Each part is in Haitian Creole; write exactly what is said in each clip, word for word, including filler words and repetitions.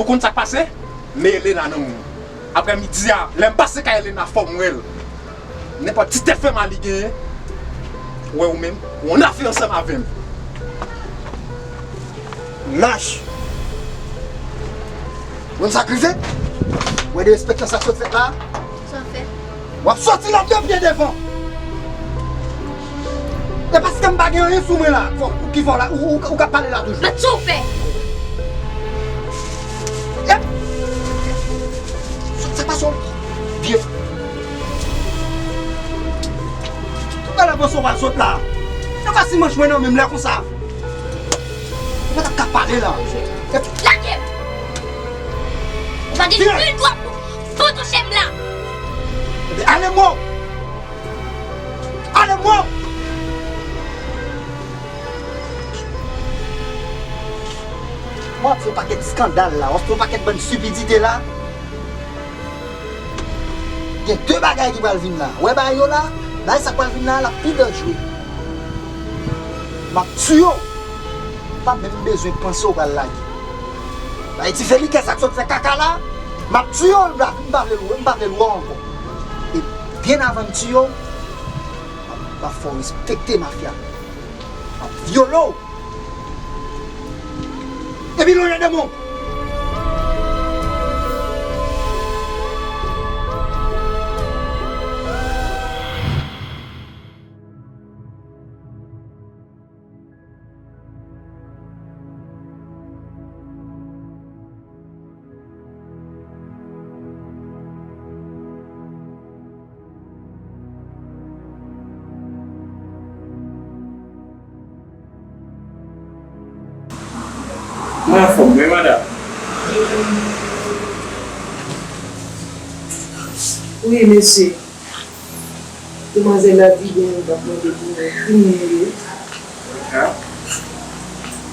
Ou konn sa k pase? Men Elena nan men w. Aprè midi a, lè m pase kay Elena, fò m wè l. Nenpòt ti tèt fè mal li genyen, ou wè ou menm, ou ann afè ansanm avè m. Lach! Ou konn sa k rive? Ou wè derespektan sa k sot fèt la? Sa w fè? W ap soti la de pye devan. E paske m pa gen anyen sou mwen la, fò, ou ki fè w la, ou, ou, ou ka pale la toujou. Mwen tou fè. Yep. Sa, sa pa sòl. Vye. Tout bagay la panse w pral sot la. Nan fasi manch mwen nan menm lè konsa. Ou pa t ap ka pale la. Lage m! Ou pa gen nil dwa pou, pou touche m la. Ebyen, ale mò! Ale mò! W ap fè yon pakèt eskandal la, w ap fè yon pakèt bann estipidite la. Gen de bagay ki pral vin la. Wè bagay yo la, bagay sa k pral vin la, l ap pi danjre. M ap tiye w. Pa menm bezwen panse w pral lage. Bay ti felikè sa k sot fè kaka la, m ap tiye w, m pa, m pa vle l wè, m pa vle l wè w ankò. E byen avan m tiye w, m ap, m ap fè w respekte mafya. M ap vyole w. Epi lonje de men w. Mwen anfòm wi, madanm. Wi, mesye. Demwazèl la di gen yon dòk mande pou nou. Ki moun li ye?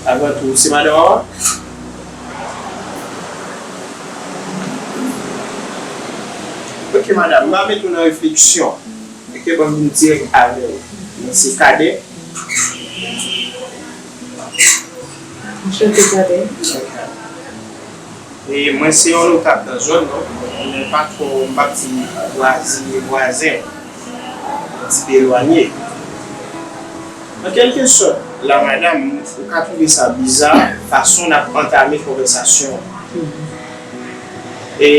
Avan tou, se madanm ou an? Ok, madanm, m va mete w nan refleksyon. Ok, ban m vin dirèk avè w. Mwen se Kadè. Anchante, Kadè. E mwen se yon lokab nan zòn nan, mwen pa twò, m p ap di vwazi, vwazen, yon ti pe elwanye. An kèlke sòt, la madanm, ou ka twouve sa biza, fason n ap antame konvèsasyon an. E,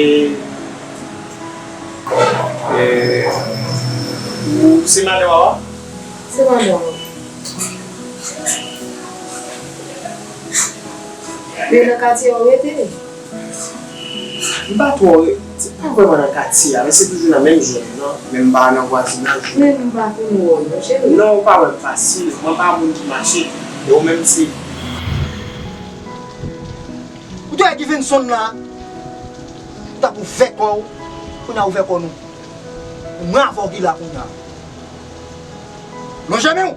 e, ou se madanm ou a? Se madanm mwen. Men nan katye a w rete? M pa twò re-, se pa vrèman nan katye a, men se toujou nan menm zòn nan, men m pa nan vwazinaj ou. Men m pa konn wè w non, cheri. Non, ou pa wè m fasil, mwen pa moun ki mache, e ou menm se. Ou te wè Givenson la? Ou t ap ouvè kò w, kounye a ouvè kò nou. Mwen avè w ki la kounye a. Lonje men w.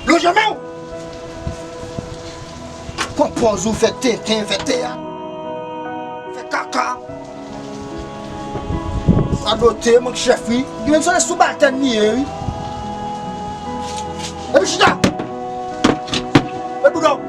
Lonje men w. Pran pòz ou fè tenten, fè teyat. Fè kaka. Radote, mank chèf wi. Li menm se yon sibalitèn li ye wi. Epi chita. Met bouda w.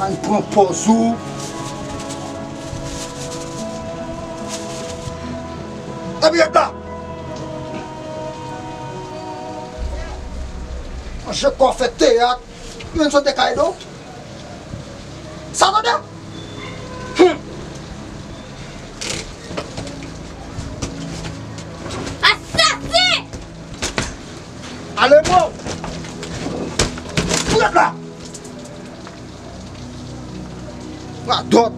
Al pran pòz ou. Epi ret la. Manje kò fè teyat. Menm sot de kay do. Sa tande? Hum. Asasen! Ale mò! Ou ret la! Radòt!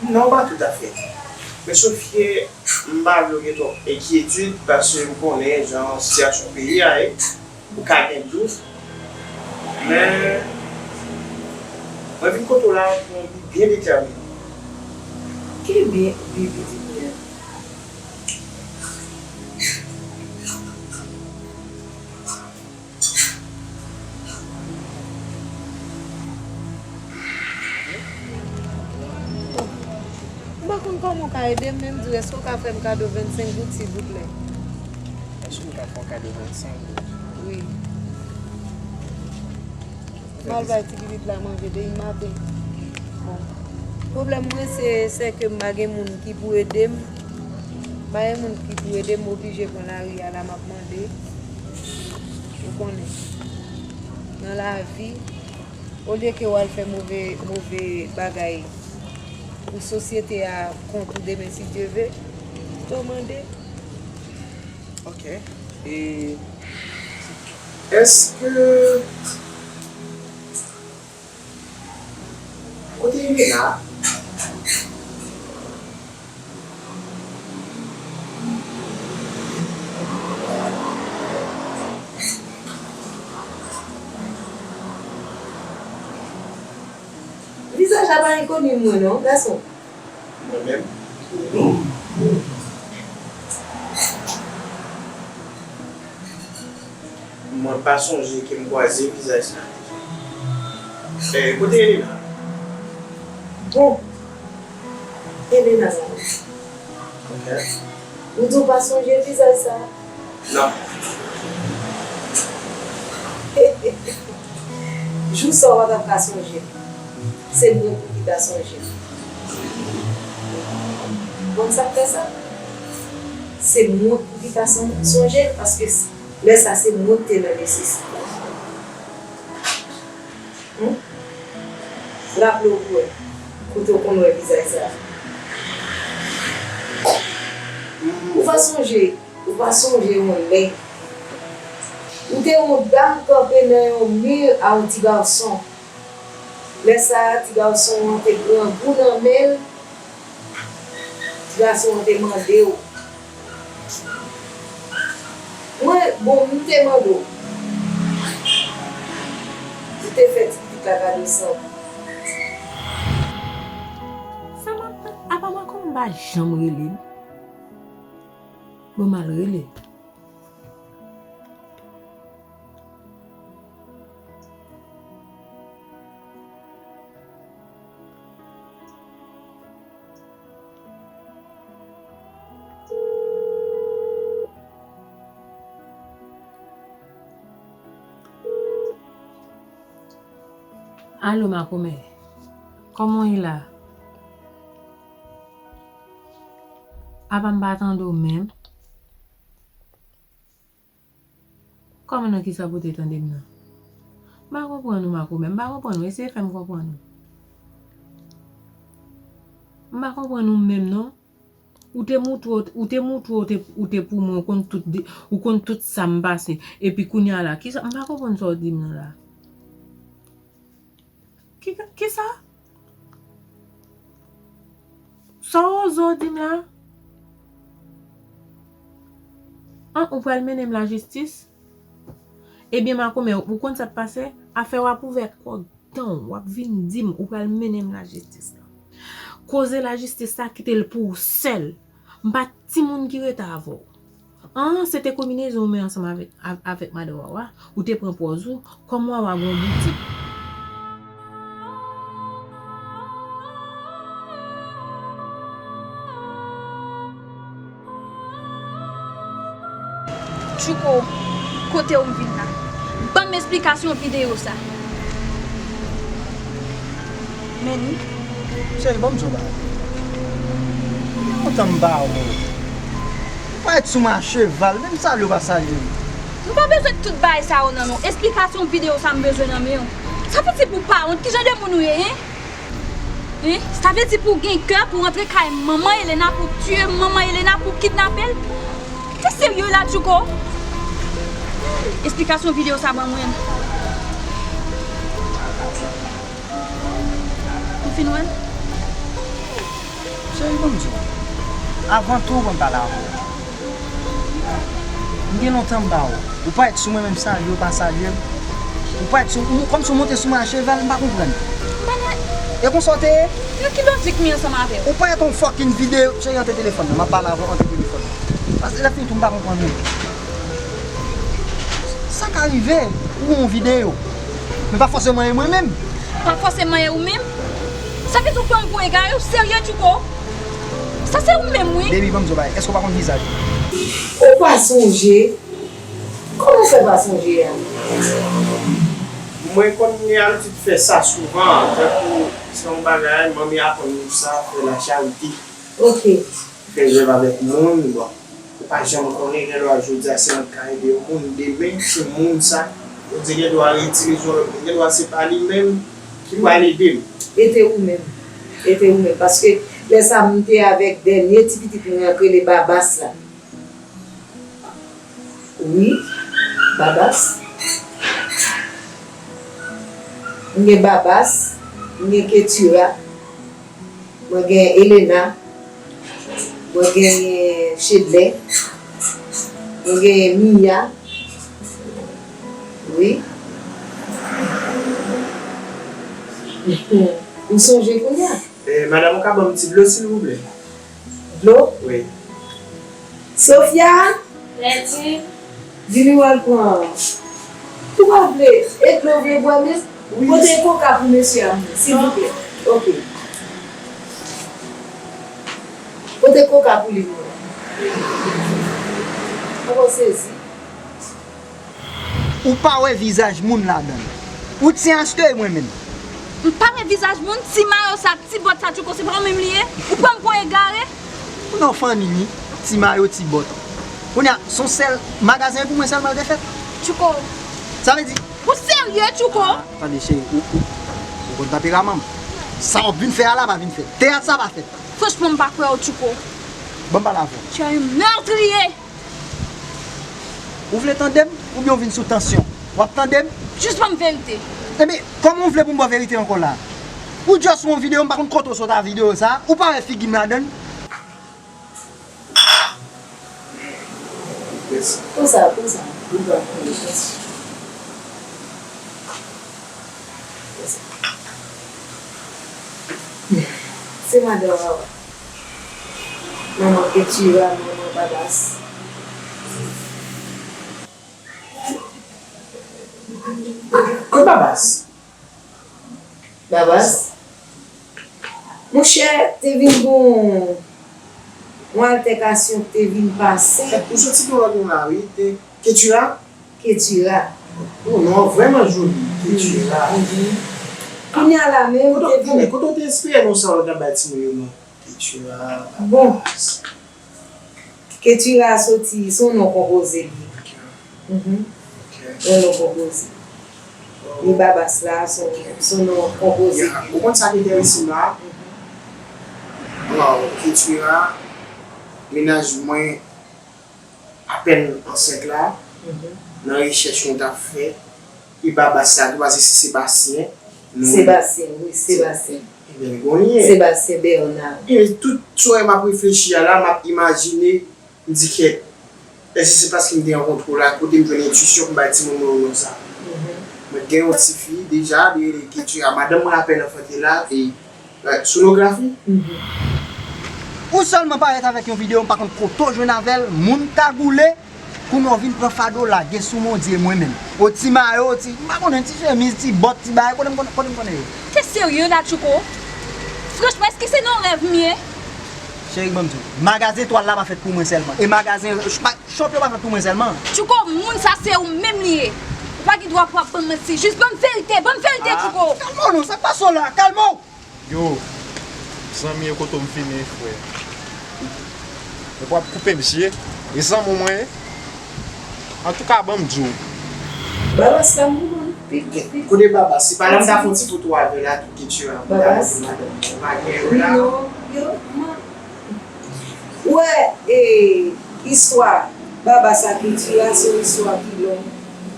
Non, pa toutafè. Men Sofie, m pa vle w gen twòp enkyetid, paske m konnen jan sitiyasyon peyi a ye, ou ka gen dout. Men, mwen vin kote w la pou yon bi byen detèmine. Ki bi, bi, bi detèmine? M pa konn kòman w ka ede m, men m di w, èske w ka fè m kado vennsenk goud, silvouplè? Èske m ka fè w kado vennsenk goud? Wi. M al bay ti pitit la manje depi maten. Bon. Pwoblèm mwen, se, se ke m pa gen moun ki pou ede m. M pa gen moun ki pou ede m, m oblije pran lari a la, m ap mande. Ou konnen. Nan lavi, olye ke w al fè move, move bagay pou sosyete a kont ou demen, si Dye ve, pito w mande. Ok. E èske, kote Elena? Vizaj la pa enkoni mwen non, gason. Mwen menm? Mwen pa sonje ke m kwaze vizaj sa deja. Eh, kote Elena? Bon, Elena la. Ok. Ou di w pa sonje vizaj sa? Non. Jou sa w pa t ap ka sonje l. Se mwen pou ki ta sonje l. Konn sa k fè sa? Se mwen pou ki ta son-, sonje l, paske s-, lè sa se mwen ki te nan nesesite. Hmm? Raple w pou wè, kote w konn wè vizaj sa. Ou pa sonje, ou pa sonje yon lè. Ou te yon dam kanpe nan yon mi a yon ti gason. Lè sa a, ti gason an te pran gou nan men l, ti gason an te mande w. Mwen, bon, m te mande w. Ou te fè ti pitit la kado san. Sa m ap tann? Apa Makòmè pa janm rele m? Bon, m al rele l. Alo, Makòmè. Kòman w ye la? Apa m pa tande w menm? Kòman, nan kisa pou w te tande m nan? M pa konprann ou, Makòmè, m pa konprann ou, eseye fè m konprann ou. M pa konprann ou menm non. Ou te moutre, ou te moutre, ou te, ou te pou mwen, ou konn tout de, ou konn tout sa m pase. Epi kounye a la, kisa, m pa konprann sa w di m nan la. Ki, kisa? Sa w oze w di m la? An, ou pral mennen m lajistis? Ebyen, Makòmè, ou konn sa k pase? Afè w ap ouvè kò dan w, w ap vin di m ou pral mennen m lajistis la. Koze lajistis la, kite l pou ou sèl. M pa timoun ki rete avè w. An, se te konbinezon ou men ansanm avèk, av-, avèk madan Wawa, ou te pran pòz ou kòm Wawa gon boutik. Tchouko, kote w m vin la? Ban m esplikasyon videyo sa. Men ni. Cheri, ban m di w yon bagay. Gen lontan m pa wè w. Ou parèt sou m a cheval, menm salye w pa salye m. M pa bezwen tout bagay sa yo nan men w. Esplikasyon videyo sa m bezwen nan men w. Sa vle di pou w pa wont, ki jan de moun ou ye, en? Hein? Sa vle di pou w gen kè pou w rantre kay manman Elena, pou w tiye manman Elena, pou w kidnape l? Ou serye la, Tchouko? Esplikasyon videyo sa ban mwen. Ou fin wè l? Cheri, ban m di w. Avan tou, ban m pale avè w. M gen lontan m ba w. Ou parèt sou mwen, menm salye w pa salye m. Ou parèt sou, ou, kòmsi w monte sou mwen a cheval, m pa konprann. E konsa w te ye? Nan ki lojik m ye ansanm avè w? Ou parèt yon fucking videyo. Cheri, antre telefòn nan, m ap pale avè w, antre telefòn nan. Paske lè fini tou, m pa konprann ou. Sa ka rive, ou yon videyo. Men pa fòseman e mwen menm. Pa fòseman e ou menm? Sa vle di ou pran m pou egare, ou serye, Tchouko? Sa se ou menm, wi. Baby, ban m di w bagay. Èske w pa konn vizaj mwen? Ou pa sonje? Kòman w fè pa sonje a? Mwen konn gen abitid fè sa souvan, tankou se yon bagay, manmi aprann nou sa, fè lacharite. Ok. Fè zèv avèk moun, bon. Ou pa janm konnen, gen lwa jodi a se mwen k ka ede yon moun, demen se moun sa, ou di gen dwa retire sou lòt moun, gen dwa se pa li menm ki pral ede m. E te ou menm. E te ou menm. Paske lè sa a, m te avèk dènye ti pitit mwen an k rele Babas la. Wi, Babas. M gen Babas, m gen Ketura, mwen gen Elena, mwen gen Chedlè, mwen gen Mia. Wi. M sonje kounye a. Eh, madanm, ou ka ban m ti dlo, silvouplè? Dlo? Wi. Sofia? Lèdi. Vini w al pran. Ou pa vle? E dlo w vle bwè menm? Wi. Pote koka pou mesye a mwen, silvouplè. Ok. Pote koka pou li mwen. Mwen sezi. Ou pa wè vizaj moun ladan l. Ou ti achte mwen menm. M pa wè vizaj moun, ti mayo sa, ti bòt sa, Tchouko, se pa ou menm li ye? Ou pran m pou egare? Ou nan fanmi, wi. Ti mayo, ti bòt. Kounye a, se yon sèl magazen pou mwen sèlman l te fèt. Tchouko. Sa vle di? Ou serye, Tchouko? Ah, tande, cheri, ou, ou, ou konn tanperaman m. Sa w ap vin fè a la, pa vin fè. Teyat sa pa fèt. Franchman, m pa kwè w, Tchouko. Ban m pale avè w. Tu es un meurtrier! Ou vle tande m oubyen w vin sou tansyon? W ap tande m? Jis ban m verite. Ebyen, kòman w vle pou m ba w verite ankò la? Ou just wè yon videyo, m pa konn kote w sot a videyo sa, ou pa wè figi m ladan l? Konsa, konsa. Se madan Wawa. Manman Ketura, manman Babas. Kot Babas? Babas? Monchè, te vin gon yon altèkasyon ki te vin pase. Ou soti nan lòt moun la, wi. Te Ketura? Ketira. Oh, non, vrèman joli. Ketira. Mhm. Kounye a la menm, kote, te vin kote w te espere non sa w t ap bay timoun yo non? Ketira. Bon. Ketira soti, se yon non konpoze li. Ok. Mhm. Ok. Yon non konpoze. Oh. Ni Babas la, se yon, se yon non konpoze. Ya, ou konn sa ki enterese m la? Mhm. Waw, Ketira, mennaj mwen apèn ansent la, mhm, nan rechèch nou t ap fè, e Babas la tou, paske se Sebastyen, nou Sebastyen, wi, Sebastyen. Ebyen, li gon lyen. Sebastyen Bernard. E tout sa m ap reflechi a la, m ap imajine, m di, kèt, èske se paske m te rankontre w la, kote m jwenn entwisyon pou m bay timoun mwen non sa? Mhm. Mwen gen yon tifi deja, li rele Ketira. Madanm mwen apèn anfante la, e Sonografi? Mhm. Ou sèlman parèt avèk yon videyo, m pa konn kote w jwenn avè l, moun kagoule, kounye a w vin pran fado lage sou Bondye, mwen menm. O ti mayo, ti, m pa konnen, ti chemiz, ti bòt, ti bagay, kote m konnen, kote m konnen yo? Te serye la, Tchouko? Franchman, èske se nan rèv m ye? Cheri, ban m di w, magazen etwal la pa fèt pou mwen sèlman. E magazen, ma-, shop yo pa fèt pou mwen sèlman. Tchouko, moun sa se ou menm li ye. Ou pa gen dwa pou ap ban m manti. Jis ban m verite, ban m verite, ah, Tchouko. Kalme w non, sa k pase w la? Kalme w! Yo, zanmi yo, kote w m fini, frè? Epi w ap koupe m je. E zanmi w mwen ye? Antouka, ban m di w. Babas la, moun, pi, pi, pi. Kote Babas? Se pa la m ta fè yon ti foto avè l la, tou Ketira. Babas? Ou pa gen yo la? Non, yo, man. Ou wè, e, istwa Babas ak Ketira, se yon istwa ki long.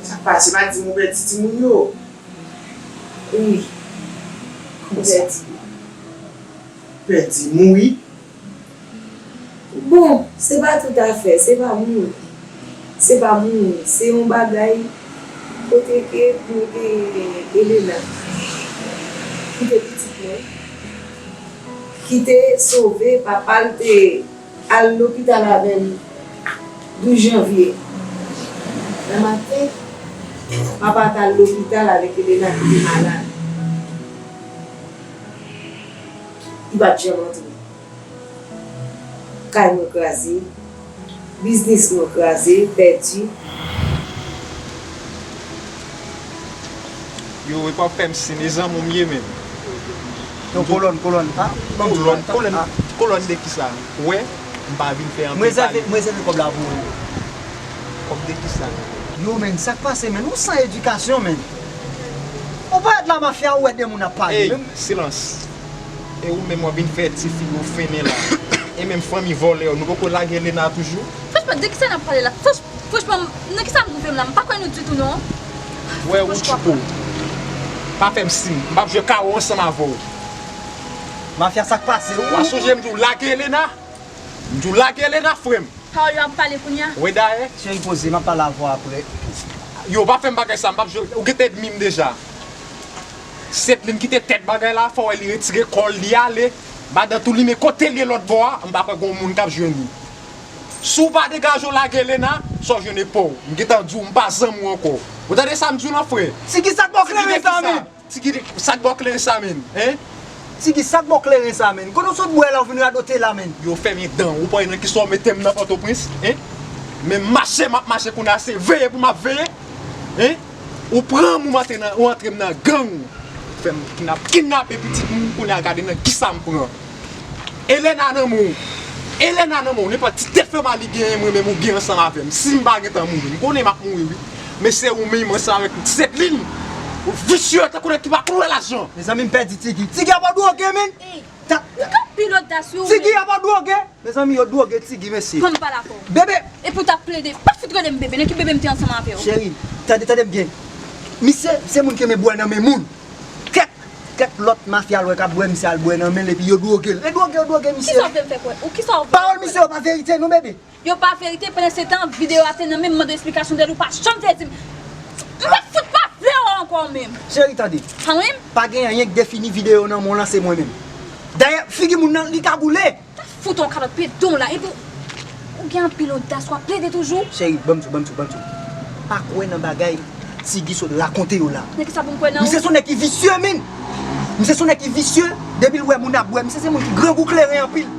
Sa k pase? Pa di m ou pèdi timoun yo. Wi. Ou pèdi. Pèdi, mouri. Bon, se pa tout afè, se pa mouri. Se pa mouri, se yon bagay kote ke nou genyen Elena, ki te pitit mwen, ki te sove, papa l te al lopital avè l douz janvye. Nan maten, papa t al lopital avèk Elena ki te malad. Li pa t janm antre. Kay mwen kraze, biznis mwen kraze, pèdi. Yo, e pa fè m siy, e zanmi w m ye menm. Yon kolòn, kolòn, ha? Ban m di w, kolòn, kolòn, kolòn de kisa? Ou wè, m pa vin fè anpil pale. M rezève kòb la pou ou. Kòb de kisa? Yo, menn, sa k pase, menn? Ou san edikasyon, menn. Ou parèt la, mafya, ou wè de moun ap pale. Ey, silans. E ou menm w ap vin fè tifi yo fennen la. E menm fanmi vòlè yo, nou poko lage Elena toujou? Franchman, de kisa n ap pale la? Franch-, franchman, nan kisa m twouve m la? M pa kwè nou ditou, non. Wè, ou tchoupo. Pa fè m siy. M p ap jwe kawo ansanm avè w. Mafya, sa k pase? W a sonje m di w lage Elena? M di w lage Elena, frè m. Pawòl yo ap pale kounye a. Wi, dayè. Cheri, poze, m ap pale avè w aprè. Yo, pa fè m bagay sa, m p ap jwe. Ou gentan èdmi m deja. Setlin ki te tèt bagay la, fò w wè li retire kò l, li ale. Madan tou li, men kote l ye lòt bò a, m pa kwè gen yon moun k ap jwenn li. Si w pa degaje w lage Elena, sa w jwenn e pa w. M gentan di w, m pa zanmi w ankò. Ou tande sa m di w lan, frè? Tigi, sa k ba w kleren sa, menn? Tigi, sa k ba w kleren sa, menn? Hein? Tigi, sa k ba w kleren sa, menn? Kote w sot bwè la, w vin radote la, menn? Yo, fèmen dan w. Ou pa wè nan kisa w mete m nan Pòtoprens, hein? Men mache m ap mache kounye a, se veye pou m ap veye, hein? Ou pran m, ou antre nan, ou antre m nan gang. Fè m kidnap, kidnape pitit moun, kounye a gade nan kisa m pran. Elena nan men w. Elena nan men w. Nenpòt ti defema li genyen, mwen menm ou gen ansanm avè m. Si m pa gentan mouri, m konnen m ap mouri, wi. Men se ou menm ansanm avèk Setlin. Ou visye tankou nèg ki pa konn wè lajan. Mezanmi, m pèdi Tigi. Tigi ap dwoge, menn. Ey, ta- Tigi anpil odas, wi, ou menm. Tigi ap dwoge. Mezanmi, yo dwoge Tigi, mesye. Ban m pale avè w. Bebe. Epi w t ap plede. Pa fout rele m bebe. Nan ki bebe m te ansanm avè w? Cheri, tande, tande m byen. Misye, se moun ki renmen bwè nan men moun. Kèk, kèk lòt mafya l wè k ap bwè, misye al bwè nan men l, epi yo dwoge l. E dwoge, yo dwoge misye. Kisa w vle m fè kwè? Ou kisa w vle m fè kwè? Pawòl misye yo pa verite, non, bebe. Yo pa verite, pandan se tan, videyo a te nan men m, mande w esplikasyon de l, ou pa janm vle di m. M pa fout pa vle w ankò menm. Cheri, tande. An wi m? Pa gen anyen k defini videyo nan men w lan, se mwen menm. Dayè, figi moun nan, li kagoule. Ta fout yon kalòt pye don la, epi w gen anpil odas, w ap plede toujou. Cheri, ban m di w, ban m di w, ban m di w. Pa kwè nan bagay Tigi sot rakonte yo la. Nan kisa pou m kwè nan ou? Misye se yon nèg ki visye, menn. Misye se yon nèg ki visye, depi l wè moun ap bwè, misye se moun ki grangou kleren anpil.